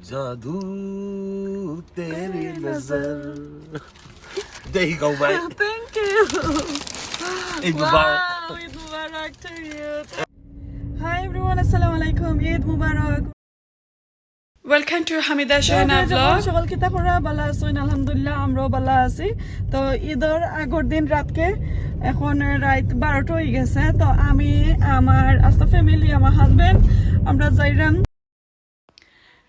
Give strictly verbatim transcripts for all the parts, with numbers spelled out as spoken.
जादू तेरी नजर। There you go, mate. Thank you. Eid Mubarak. Wow, Eid Mubarak to you. Hi everyone, আসসালামু আলাইকুম, Eid Mubarak. Welcome to Hamida Shahina vlog. সকল কিতা করা, ভালা আছইন? আলহামদুলিল্লাহ, আমরাও ভালা আছি। তো ঈদর আগর দিন রাতকে এখন রাইত বারোটা অই গেছে। তো আমি, আমার আস্তা family, আমার husband, আমরা যাইরাম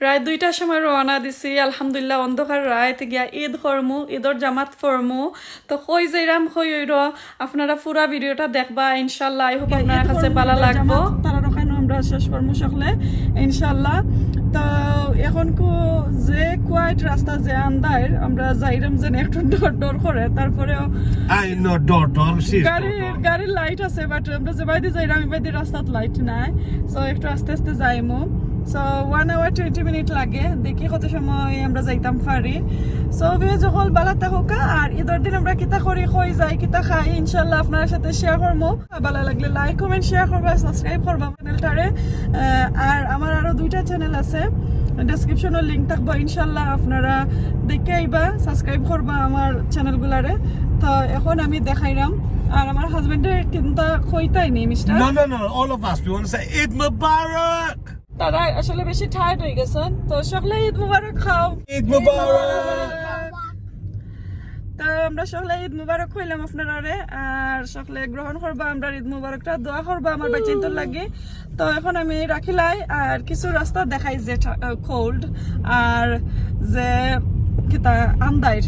রাইত দুইটার সময় রওনা দিছি। আলহামদুলিল্লাহ, অন্ধকার রাইত গিয়া ঈদ করমু, ঈদর জামাত পড়মু। তো কই যাইরাম, কই অইরো, আপনারা পুরা video টা দেখবা ইনশাআল্লাহ। I hope আপনারা কাছে ভালা লাগবো। তারা ওখানে আমরা শেষ করমু সকলে ইনশাআল্লাহ। তো এখন কু যে quiet রাস্তা, যে আন্দাইর, আমরা যাইরাম যেন একটু ডর ডর করে, তারপরেও আই নো ডর ডর, গাড়ির light আছে, but আমরা যে বায়দি যাইরাম, এই বায়দি রাস্তাত light নাই। So একটু আস্তে আস্তে যাইমু। So one hour twenty minute লাগে, দেখি কত সময় আমরা যাইতাম পারি। So viewers সকল ভালা থাকউক্কা, আর ঈদর দিন আমরা কিতা করি, কই যাই, কিতা খাই, ইনশাআল্লাহ আপনারার সাথে share করমু। ভালা লাগলে like, comment, share করবা, subscribe করবা channel টারে। আহ, আর আমার আরো দুইটা channel আছে, description ও link থাকবো, ইনশাআল্লাহ আপনারা দেখে আইবা, subscribe করবা আমার channel গুলারে। তো এখন আমি দেখাইরাম, আর আমার husband এ কিন্তু কইতাই নি, mister। No, no, no, all of us, we want to say Eid Mubarak. তারা আসলে বেশি tired অই গেছইন, তো সকলে ঈদ মুবারক কও। ঈদ মুবারক। তো আমরা সকলে ঈদ মুবারক কইলাম আপনারারে, আর সকলে গ্রহণ করবা আমরার ঈদ মুবারকটা, দোয়া করবা আমার বাচ্চাইন্তর লাগি। তো এখন আমি রাখিলাই আর কিছু রাস্তা দেখাই যে ঠা-, আহ, cold আর যে কিতা আন্দাইর।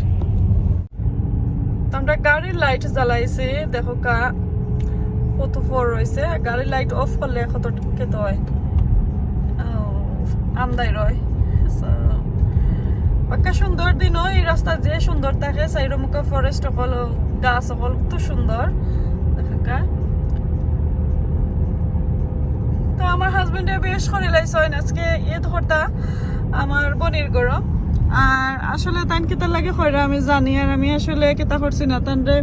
তো আমরা গাড়ির light জ্বালাইছি, দেখউক্কা কত ফর রইছে। গাড়ির light off করলে কত কিতা অয়, আহ, আন্দাইর অয়। So, বাক্কা সুন্দর দিনও এই রাস্তা যে সুন্দর থাকে, চাইরোমুখা forest অকল, গাছ অকল, কত সুন্দর দেখউক্কা। তো আমার husband এ বেশ করি লাইছইন আজকে ঈদ করতা আমার বইনর ঘরো। আর আসলে তাইন কিতার লাগি কইরা আমি জানি, আর আমি আসলে কিতা করছি না, তানরে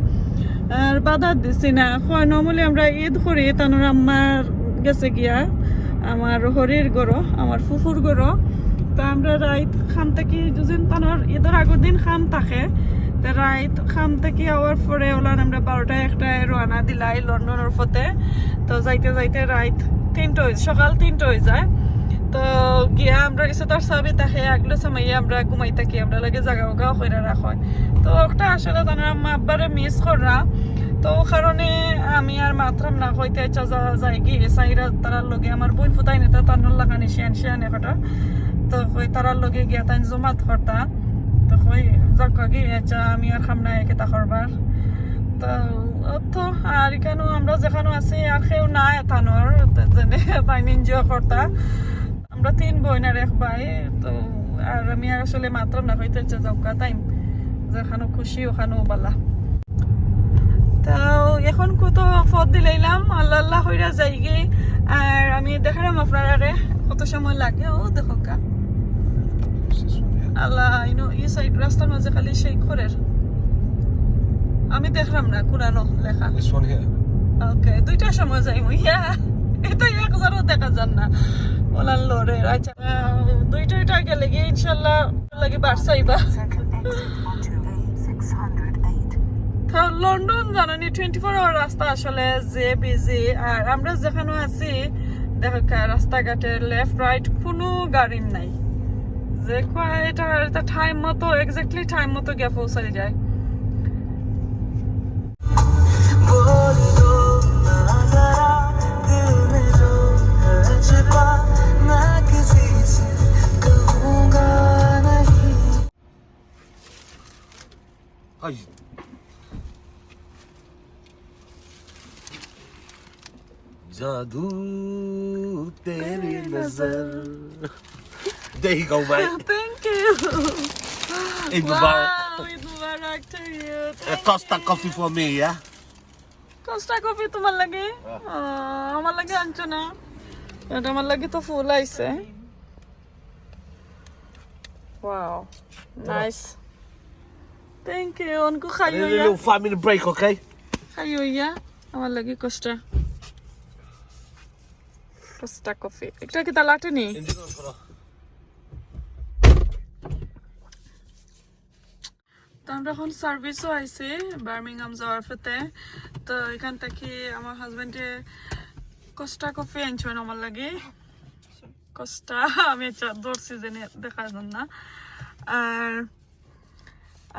আর বাধা দিছি না। কয় normally আমরা ঈদ করি তানর আম্মার গেছে গিয়া, আমার হরির ঘরো, আমার ফুফুর ঘরো। তো আমরা রাইত কাম থাকি, যুদিন তানর ঈদর আগর দিন কাম থাকে, তো রাইত কাম থাকি আওয়ার পরে ওলান আমরা বারোটা একটায় রওনা দিলাই লন্ডনর পথে। তো যাইতে যাইতে রাইত তিনটা অই, সকাল তিনটা অই যায়। তো গিয়া আমরা কিছু তার চাবি থাকে, আগলো সামাইয়া আমরা ঘুমাই থাকি, আমরা লাগে জাগা উগাও কইরা রাখা অয়। তো ওটা আসলে তানর আম্মা আব্বারে miss কররা, তো কারণে আমি আর মাতরাম না, কইতে ইচ্ছা যা-, যাইগি, চাইরা তারার লগে আমার বইন ফুতাইন ইতা তানর লাখানি শিয়ান শিয়ান একটা, তো কই তারার লগে গিয়া তাইন জমাত করতা, তো কই যাউক্কা গি, আচ্ছা আমি আর কাম নাই কিতা করবার। তো অত আর ইখানো আমরা যেখানো আছি আর কেউ নাই তানর, তো যেনে তাইন enjoy করতা। আমরা তিন বইন আর এক ভাই, তো আর আমি আর আসলে মাতরাম না, কইতে ইচ্ছা যাউক্কা তাইন যেখানো খুশি ওখানো বালা। তো এখন কত পথ দিলাইলাম, আল্লাহ আল্লাহ কইরা যাইগি। আর আমি দেখাইরাম আপনারারে কত সময় লাগে। ও দেখউক্কা, আল্লাহ, ইনো এই side রাস্তার মাঝে খালি shake করের। আমি দেখরাম না কুনানো লেখা। This one here. Okay, দুইটার সময় যাইমু। ইয়া, ইটা এক হাজারও দেখা যার না। ওলান লড়ের। আচ্ছা, আহ, দুইটা দুইটা গেলে গিয়া ইনশাআল্লাহ লাগি বাড়ছাইবা। Central exit onto A six hundred eight. তো লন্ডন জানইন নি twenty four hour রাস্তা আসলে যে busy। আর আমরা যেখানো আছি দেখউক্কা রাস্তাঘাটে left right কুনু গাড়ি নাই। যে quiet আর ইতা time মতো, exactly time মতো গিয়া পৌঁছাই যায়। जादू तेरी नजर। There you go, mate. Thank you. Eid Mubarak. Wow, Eid Mubarak to you. A Costa coffee for me, yeah? Costa coffee তোমার লাগি? আহ, আমার লাগি আনছো না? এটা আমার লাগি তো full আইছে। Wow, nice. Thank you. অনকু খাইও ইয়া। Little five minute break, okay? খাইও ইয়া। আমার লাগি Costa, Costa coffee। এটা কিতা latte নি? Indian on করো। তো আমরা এখন সার্ভিসও আইছি বার্মিংহাম যাওয়ার পথে। তো এখান থেকে আমার হাজবেন্ডে কস্টা কফি আনছেন আমার লাগি। কস্টা আমি আচ্ছা ধরছি, যেন দেখা যান না। আর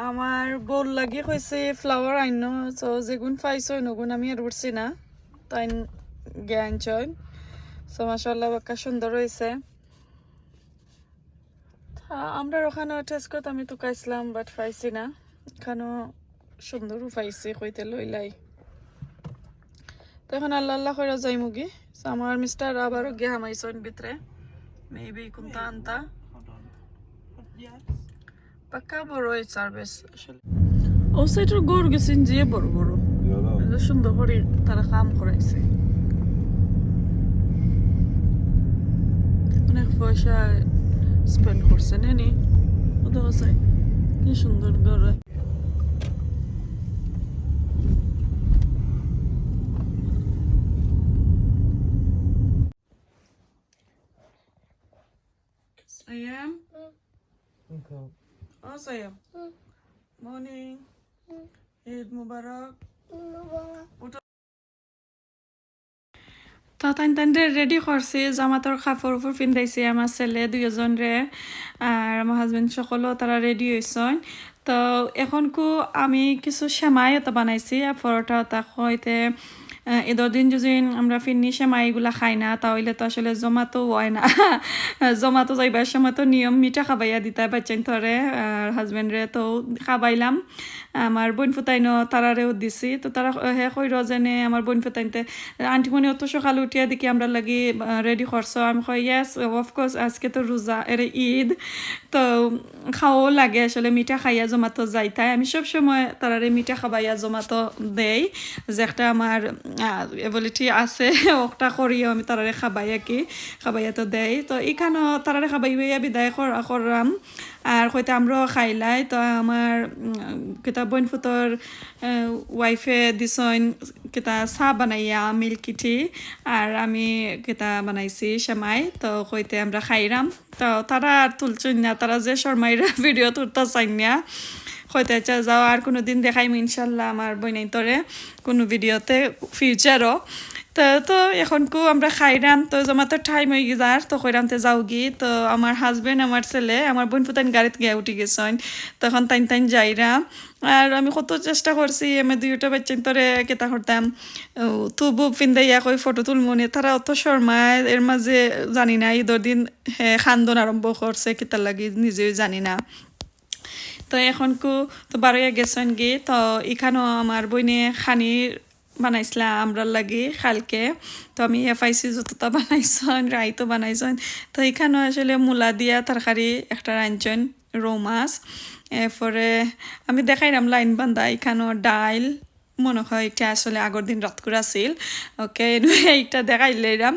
আমার বউর লাগি কইছে ফ্লাওয়ার আইনো, তো যেগুন পাইছো নগুন আমি আর উঠছি না, তাই গে আনছইন। তো মাশাআল্লাহ বাক্কা সুন্দর হয়েছে। তা আমরা ওখানে টেস্কোত আমি তুকাইছিলাম, বাট পাইছি না। এখানো সুন্দর পাইছি, কইতে লইলাই। তো এখন আল্লাহ আল্লাহ করে যাইমুগি। So আমার মিস্টার আবারও গিয়া হামাইছইন ভিতরে, মেবি কোনটা আনতা। পাক্কা বড় এই সার্ভিস আসলে। ও সাইডের ঘর গেছেন যে বড় বড়। এত সুন্দর করে তারা কাম করাইছে। অনেক পয়সা স্পেন্ড করছে, নেনি? ও দেখো সাই, কি সুন্দর ঘর। সায়াম। ও সায়াম। মর্নিং। ঈদ মুবারক। তো তাইন তাইনরে রেডি করছি, জামাতর কাপড় উপর পিন্দাইছি আমার ছেলে দুইজনরে, আর আমার হাজবেন্ড সকলও তারা রেডি হইছইন। তো এখন কু আমি কিছু সেমাই এটা বানাইছি, আর পরোটা এটা হইতে, আহ, ঈদর দিন যদি আমরা ফিন্নি সেমাই এগুলা খাই না, তাহলে তো আসলে জমাতো হয় না। জমাতো যাইবার সময় তো নিয়ম মিঠা খাবাইয়া দিতায় বাচ্চাইন ধরে, আর হাজবেন্ডরে তো খাবাইলাম। আমার বোন ফুতাইনও তারারেও দিছি। তো তারা, হে কইরো যেনে আমার বোন ফুতাইনতে, "আন্টি মনে অত সকালে উঠিয়া দেখি আমরা লাগি, আহ, রেডি করছো।" আমি কই, "Yes, of course, আজকে তো রোজা, এরে ঈদ।" তো খাওয়াও লাগে আসলে, মিঠা খাইয়া জমাতো যাইতায়। আমি সব সময় তারারে মিঠা খাবাইয়া জমাতো দেই, যে একটা আমার, আহ, অ্যাবিলিটি আছে, ওটা করিও আমি তারারে খাবাইয়া কি, খাবাইয়া তো দেই। তো এখানো তারারে খাবাইয়া বিদায় করা, করলাম। আর কইতে আমরাও খাইলাই। তো আমার, উম, কিতা বোন ফুতর, আহ, ওয়াইফে দিছইন কিতা চা বানাইয়া, মিল্কি টি, আর আমি কিতা বানাইছি সেমাই। তো কইতে আমরা খাইরাম। তো তারা আর তুলছইন না, তারা যে শর্মাইরা ভিডিও তুলতা চাইন না। কইতে আচ্ছা যাও, আর কোনো দিন দেখাইমু ইনশাল্লাহ আমার বইনাইন্তরে কোনো ভিডিওতে ফিউচারও। তো, তো এখন কু আমরা খাইরাম, তো জমাতো টাইম হয়ে যার, তো কইরাম তে যাওগি। তো আমার হাজবেন্ড, আমার ছেলে, আমার বোন ফুতাইন গাড়িত গিয়া উঠি গেছইন, তখন তাইন তাইন যাইরা। আর আমি কত চেষ্টা করছি, আমি দুইটা বাচ্চাইন্তরে কিতা করতাম, ও, তুবু পিন্দাইয়া কই ফটো তুলমুনে, তারা অত শর্মায়, এর মাঝে জানি না, ঈদর দিন হে খান্দন আরম্ভ করছে, কিতার লাগি নিজেও জানি না। তো এখন কু তো বারোইয়া গেছইন গি, তো এখানো আমার বইনে খানি বানাইছিলা আমরার লাগি কালকে। তো আমি ইয়া পাইছি যতটা বানাইছইন, রাইতো বানাইছইন। তো এখানো আসলে মূলা দিয়া তরকারি একটা রাঁধছইন, রৌ মাছ। এরপরে আমি দেখাইলাম লাইন বান্ধা, এখানো ডাইল, মনে হয় এটা আসলে আগর দিন রাত করে আছিল। ওকে, এটা দেখাইলাম।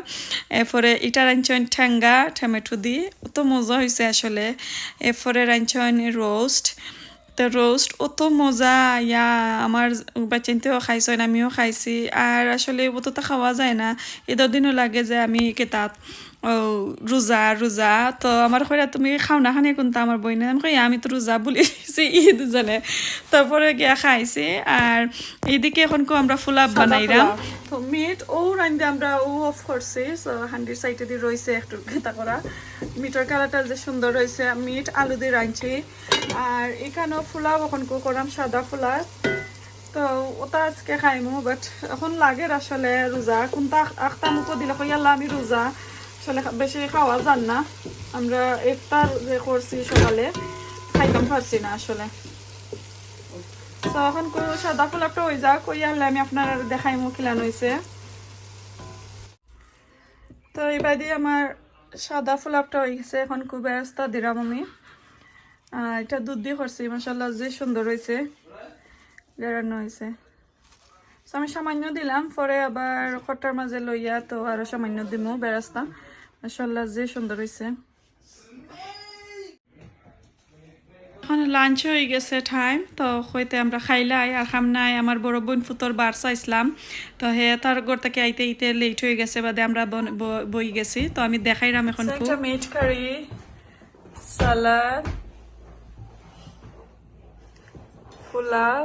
এরপরে এটা রাঁধছইন ঠেঙ্গা, টমেটো দি, অত মজা হয়েছে আসলে। এরপরে রাঁধছইন রোস্ট, তো রোস্ট অত মজা, ইয়া, আমার বাচ্চাইন্তেও খাইছইন, আমিও খাইছি। আর আসলে অত তো খাওয়া যায় না, ঈদর দিনও লাগে যে আমি কিতা, ও, রোজা, রোজা। তো আমার কইরা, "তুমি খাও না খানি কোনটা আমার বইনে?" আমি কই, "আমি তো রোজা বলি দিছি ঈদ জানে।" তারপরে গিয়া খাইছি। আর এদিকে এখন কো আমরা ফুলাব সাদা বানাইরাম। ফুলাব। তো মিট ও রান্দে আমরা ও অফ করছি, so হান্ডির সাইডে দি রইছে একটু গেতা করা। মিটর কালারটা যে সুন্দর রইছে, মিট আলু দি রাঁধছি। আর এখানো ফুলাব এখন কো করাম সাদা ফুলাব। তো ওটা আজকে খাইমু, but এখন লাগের আসলে রোজা, কোনটা আখ-, আখতা মুখো দিলে কই, "আল্লাহ, আমি রোজা।" আসলে খা-, বেশি খাওয়া যার না। আমরা ইফতার যে করছি সকালে, খাইতাম পারছি না আসলে। তো এখন কো সাদা ফুলাবটা হয়ে যাক, ওই আল্লাহ আমি আপনার দেখাইমু কিলান হইছে। তো এবাদি আমার সাদা ফুলাবটা হয়ে গেছে, এখন কো বেরেস্তা দিরাম আমি। আহ, এটা দুধ দিয়ে করছি, মাশাআল্লাহ যে সুন্দর হয়েছে, গেরানো হয়েছে। So আমি সামান্য দিলাম, পরে আবার খট্টার মাঝে লইয়া তো আরো সামান্য দিমু বেরেস্তা। মাশাআল্লাহ যে সুন্দর হয়েছে। এখন লাঞ্চ হয়ে গেছে টাইম, তো হইতে আমরা খাইলাই আর খাম নাই। আমার বড় বোন ফুতর বার চাইছিলাম, তো হে তার ঘর থেকে আইতে আইতে লেট হয়ে গেছে, বাদে আমরা বন-, ব-, বই গেছি। তো আমি দেখাইলাম এখন So, খুব একটা মিট কারি, সালাদ, পোলাও,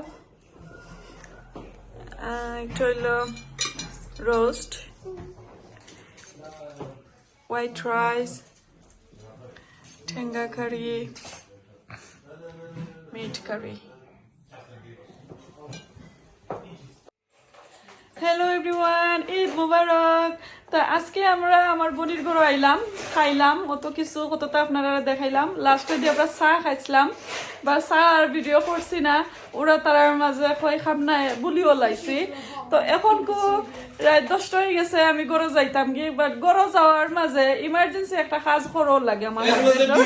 আহ, একটা হইলো রোস্ট, হোয়াইট রাইস, ঠেঙ্গা কারি, মিট কারি। হ্যালো এভরিওয়ান, ঈদ মুবারক। তো আজকে আমরা আমার বোনের ঘরো আইলাম, খাইলাম অত কিছু, কততা আপনারারে দেখাইলাম। লাস্টে দি আমরা চা খাইছিলাম, বা চা আর ভিডিও করছি না, ওরা তারার মাঝে কই খাম না বুলিও লাইছি। তো এখন কো রাত দশটা হয়ে গেছে, আমি ঘরো যাইতাম কি, বাট ঘরো যাওয়ার মাঝে ইমার্জেন্সি একটা কাজ করার লাগে আমার হাজবেন্ডর।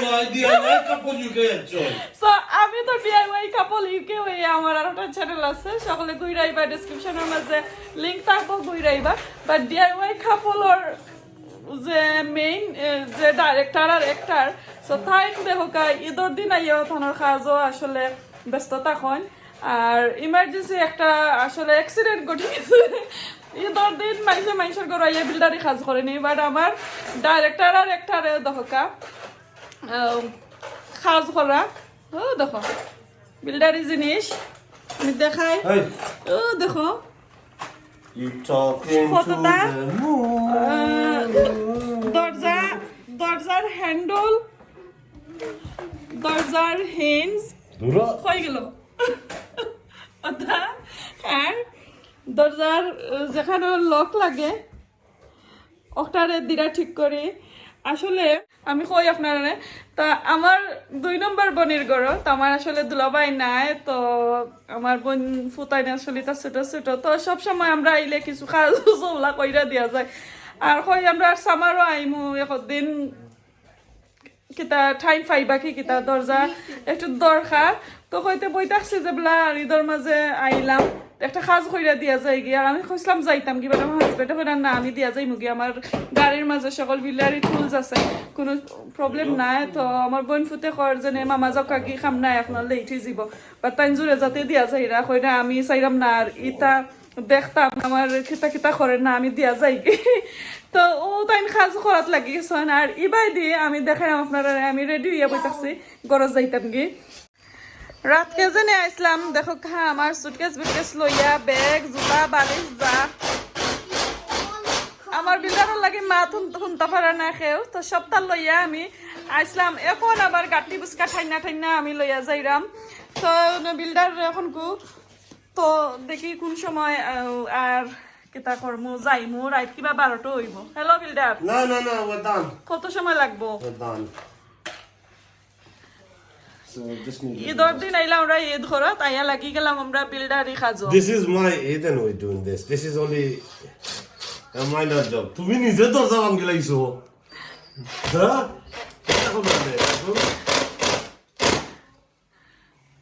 So আমি তো ডিআইওয়াই কাপল ইউকে হয়ে আমার আর একটা চ্যানেল আছে, সকলে ঘুরাইবা, ডেসক্রিপশনের মাঝে লিংক থাকবো, ঘুরাইবা। বাট ডিআইওয়াই কাপলর যে মেইন, যে ডাইরেক্টর আর অ্যাক্টর, তো তাইন দেখো কা ঈদর দিন আইয়াও তানোর কাজও আসলে ব্যস্ত থাকইন। আর ইমার্জেন্সি একটা আসলে অ্যাক্সিডেন্ট ঘটি গেছে। ঈদর দিন মাইনষে মাইনষর ঘরো আইয়া বিল্ডারি কাজ করে নি, বাট আমার ডাইরেক্টর আর অ্যাক্টরে দেখো কা, আহ, কাজ করা। ও দেখো, বিল্ডারি জিনিস আমি দেখাই। ও দেখো, কতটা, আহ, দরজা, দরজার হ্যান্ডেল, দরজার হিঞ্জ, হয়ে গেল। ওটা, আর দরজার, আহ, যেখানো লক লাগে, ওটারে দিরা ঠিক করি। আসলে আমি কই আপনারে, তা আমার দুই নম্বর বোনের ঘরো, তো আমার আসলে দুলাভাই নাই, তো আমার বোন ফুতাইন আসলে তা ছোট ছোট, তো সব সময় আমরা আইলে কিছু কাজ ওলা কইরা দিয়া যায়। আর কই আমরা আর সামারও আইমু একদিন, কিতা টাইম পাইবা কি কিতা, দরজা একটু দরকার। তো কইতে বই থাকছি যে বলা আর ঈদর মাঝে আইলাম, একটা কাজ কইরা দিয়া যাই গিয়া। আমি কইছিলাম যাইতাম কি, বাট আমার হাজবেন্ডে কইরা না, আমি দিয়া যাইমু গিয়া, আমার গাড়ির মাঝে সকল বিল্ডারি টুলস আছে, কোনো প্রবলেম নাই। তো আমার বোন ফুতে কর যে নে মামা যাও কাকি খাম নাই, আপনার লেট হয়ে যাব, বাট তাই জোরে যাতে দিয়া যাইরা, কইরা আমি চাইলাম না আর ইতা দেখতাম আমার কিতা কিতা করে না, আমি দিয়া যাই গি। তো ও তাইন কাজ করাত লাগি গেছইন, আর ইবাই দিয়ে আমি দেখাইলাম আপনারা, আমি রেডি হইয়া বই থাকছি, ঘরো যাইতাম গি। রাতকে যেনে আইসলাম, দেখো খা, আমার সুটকেস বুটকেস লইয়া, ব্যাগ, জুতা, বালিশ, যা। আমার বিল্ডারর লাগি মা হুন-, হুনতা পারা না কেউ, তো সবতা লইয়া আমি আইসলাম। এখন আবার গাটি বুসকা ঠাইনা ঠাইনা আমি লইয়া যাইরাম। তো বিল্ডার এখন কু তো দেখি কোন সময়, আহ, আর কিতা করমু, যাইমু, রাইত কিবা বারোটা হইব। Hello builder. না, না, না, we're done. কত সময় লাগবো? We're done. So, just need to ঈদর দিন আইলাম আমরা ঈদ ঘরত, আইয়া লাগি গেলাম আমরা বিল্ডারি কাজো। This is my Eid and we're doing this. This is only a minor job. তুমি নিজে দরজা ভাঙ্গি লাইছো। হ্যাঁ? এখন আর নেই। এখন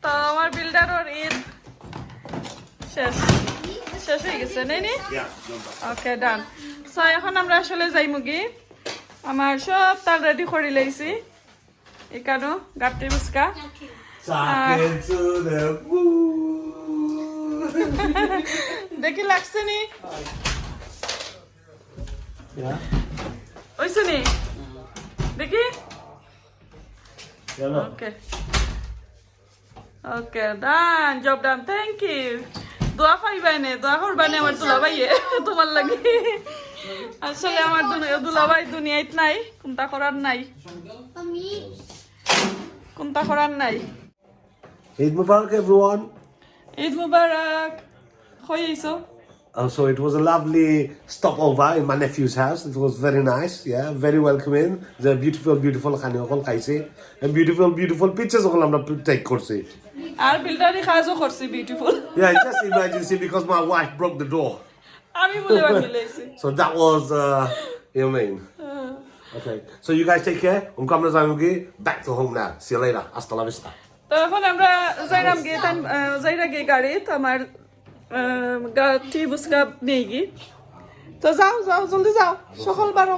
তো আমার বিল্ডারর ঈদ শেষ, শেষ হয়ে গেছে, নেই নি? ওকে, ডান। সো এখন আমরা আসলে যাইমুগি, আমার সবতা রেডি করি লাইছি। এখানো গাটি বুসকা। দেখি লাগছে নি? ওইছে নি? দেখি। ওকে। ওকে, ডান, জব ডান, থ্যাংক ইউ। দোয়া পাইবাই নে, দোয়া করবা নে আমার দুলাভাইয়ে, তোমার লাগি। আসলে আমার দুনি-, দুলাভাই দুনিয়াত নাই, কুন্তা করার নাই। কুন্তা করার নাই। Eid Mubarak, everyone. ঈদ মুবারক। কই আইছো? Uh, so it was a lovely stopover in my nephew's house. It was very nice, yeah, very welcoming. The beautiful, beautiful খানি অকল খাইছি, and beautiful, beautiful pictures অকল আমরা take করছি। আর বিল্ডারি কাজও করছি, beautiful। Yeah, it's just emergency because my wife broke the door. আমি বলে ভাঙি লাইছি। So that was, uh, you mean? Okay, so you guys take care. আমি যাইমুগি, back to home now. See you later. Hasta la vista. তো এখন আমরা যাইরাম গিয়া, তান, আহ, যাইরা গিয়া গাড়িত, আমার, আহ, গাটি বুসকা নেই গি। তো যাও, যাও, জলদি যাও, সকল বারো।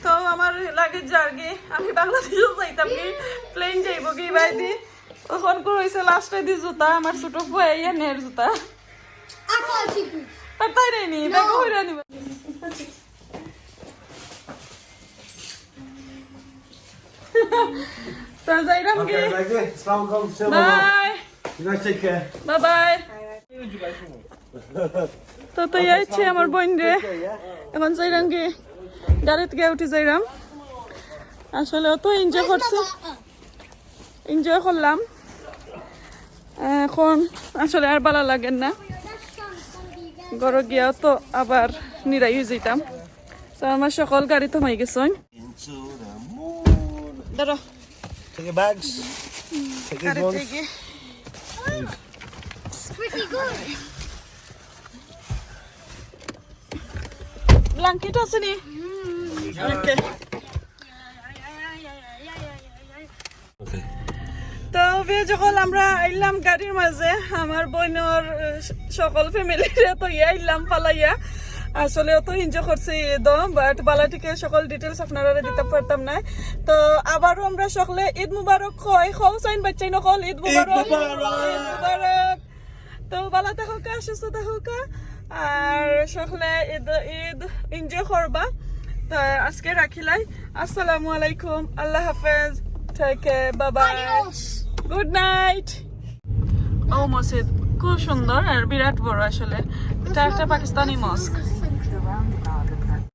তো আমার লাগেজ যার গি, আমি বাংলাদেশও যাইতাম গি, প্লেন যাইব গি বাইদি। এখন কো রইছে লাস্টে দি জুতা, আমার ছোট ফুয়া ইয়া নের জুতা। আর তাই নেই নি, ব্যাগও হইরা নিবা। তো যাইরাম কি? Okay, like this. Assalamu alaikum. See you, bye. You guys take care. Bye bye. তো তো এই হচ্ছে আমার বোন রে। এখন যাইরাম কি? গাড়িত গিয়া উঠি যাইরাম। আসলে অত এনজয় করছে, এনজয় করলাম। এখন আসলে আর ভালা লাগের না, ঘরো গিয়া তো আবার নিরাই অই যাইতাম। তো আমার সকল গাড়িত হামাই গেছইন। Into the moon. ধরো। Take your bags. Take these গাড়িত ones. যাইগি। It's pretty good. ব্ল্যাঙ্কেট আছে নি? ওকে। তো বে যখন আমরা আইলাম গাড়ির মাঝে, আমার বোনর আহ, সকল ফ্যামিলিরে তো ইয়া আইলাম পালাইয়া। আসলে অত এনজয় করছে ইদ, বাট বালা টিকে সকল ডিটেলস আপনারারে দিতাম পারতাম না। তো আবারও আমরা সকলে ইদ মুবারক কই, কও চাইন বাচ্চাইন অকল, ইদ মুবারক। মুবারক। ইদ মুবারক। তো বালা থাকউক্কা, সুস্থ থাকউক্কা, আর সকলে ইদ, ইদ এনজয় করবা। তো আজকে রাখিলাই, আসসালামু আলাইকুম, আল্লাহ হাফেজ, take care, bye bye, Adios. Good night. ও মসজিদ খুব সুন্দর আর বিরাট বড় আসলে। এটা একটা পাকিস্তানি মস্ক।